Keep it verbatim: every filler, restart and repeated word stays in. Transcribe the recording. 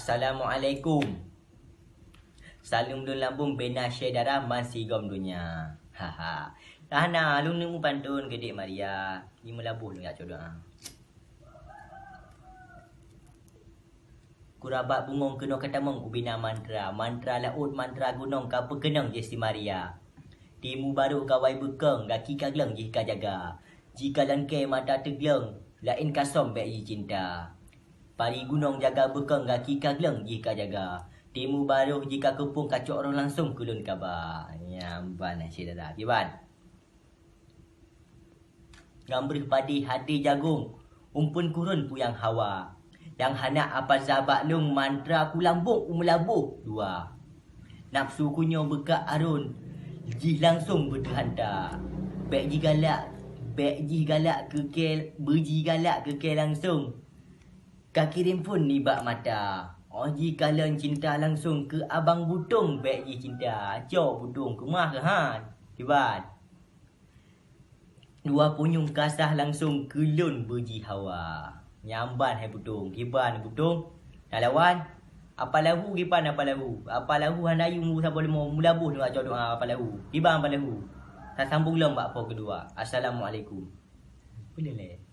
Assalamualaikum. Saleuem lôn lambông bina syedara man sigom donya. Haha. Tahna lôn neuk pantôn keu Dek Maria, nyoe meulaboh lôn jak cok doa. Kurabat bungong keunoe katamong ubina mantra, mantra laôt, mantra gunong ka peukeunong jih si Maria. Timu barôh gawai beukong, gaki ka gleueng jih ka jaga. Jika langkée mata teugleueng, laén kasöm bék jicinta. Pari gunong jaga beukong, gaki ka gleueng jih ka jaga. Timu barôh jika keupông kacok roh langsông keu lôn kaba. Nyan ban syedara kiban. Ngon breuh padé haté jagông, umpeuen kureueng puyang hawa. Nyang hana apa sabak lôn mantra kulambok u meulaboh dua. Nafsu kunyoe beukak arôn, jih langsông beuteuhanta. Bék jigalak, bék jih galak keu kée, beujigalak keu kée langsông. Ka kirém phon nibak mata. Óh jikalon cinta langsông keu abang butông bék jih cinta. Cok butông keumah keuhan. Kiban. Dua punyueng kasah langsông keu lôn beujihawa. Nyamban hai butông, kiban butông. Talawan. Apa lahu kiban apa lahu. Apa lahu hana yum saboh leumo mulaboh nibak cok doa apa lahu. Kiban apa lahu. Tasambong lom bak po keudua. Assalamualaikum. Peuleueh lé.